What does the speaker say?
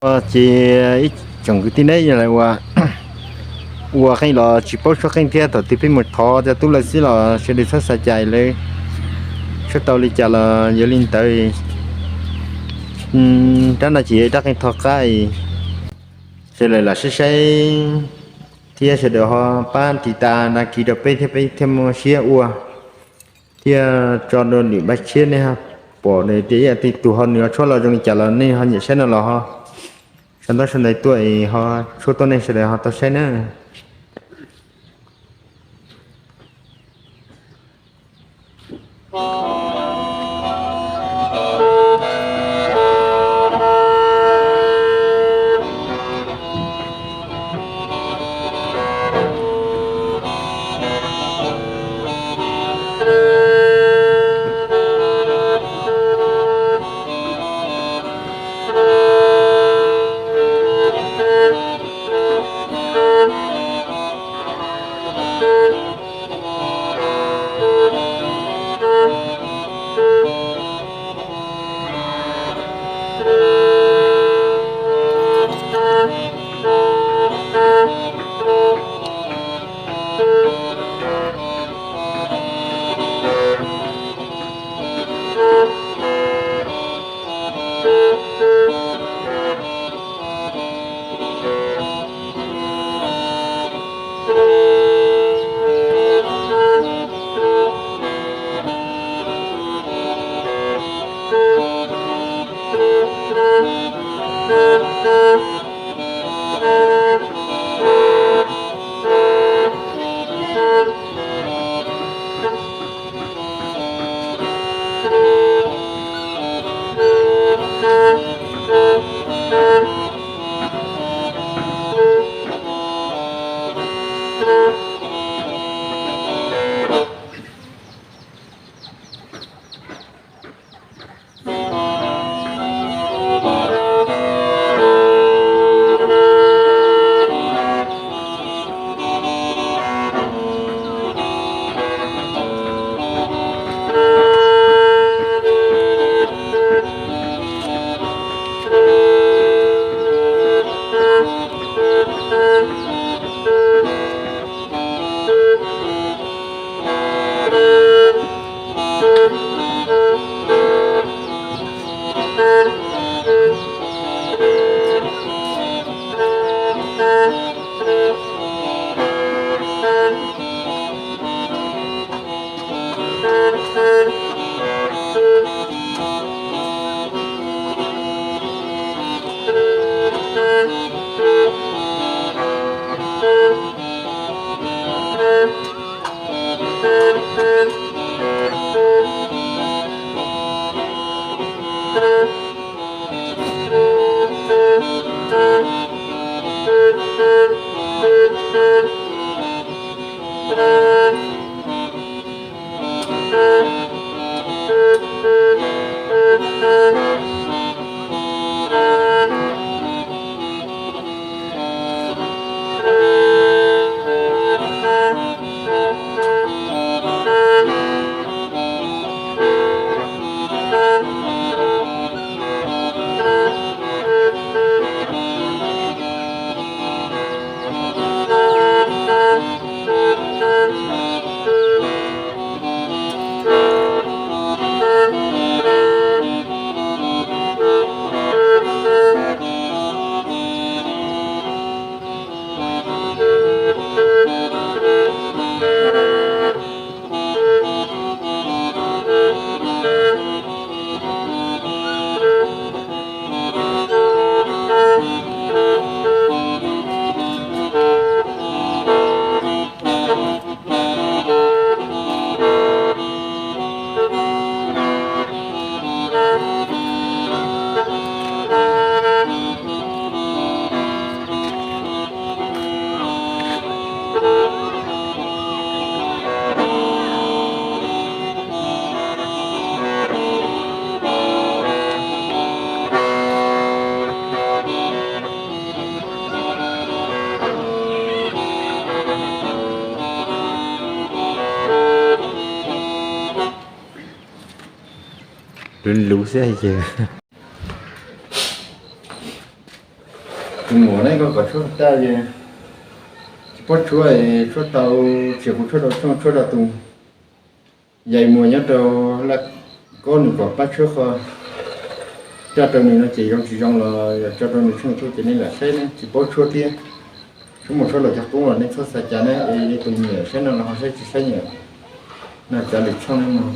Ces ib tsoom kwv tij neb yog ua qeej los tsis paub suab qeej thiab, thaum twg peb mus thov cov tub lawv xwb los sawv daws txhob xav cai lawv suab tau li cas los yog li ntawd. Rab no ces yog ib rab qeej tho qab, sawv daws lam saib saib thiab sawv daws ho pab tiv tas da kis rau peb thiab peb thiaj muaj siab ua thiab tso dua lwm npaj tshiab. Nej pom tias ib yam li tus ho nws ho tshuab los zoo li cas los nej ho nyiam saib no los ho sau ntaub sau ntawv tuaj es ho tshuab tuaj nej sawv daws ho tau saib na. Luv luv xwb ces. Tus muam ne, koj kom tshuab tag, tsis paub tshuab, tshuab tau, tsis yog kuv tshuab rau Xyooj, tshuab rau tus yawg muam nyob rau Laj Kob, nws kom pab tshuab qhov coj rau nws no ces zoo tsis zoo los yog tso rau nws tsheej tub ces nej lam saib ne, tsis paub tshuab thiab. Tshuab mus tshuab los cov qoob los nej txhob xav cas ne, es tus nyiam saib no los ho saib, tsis saib nyiam no, cav lwm tshooj ne mog.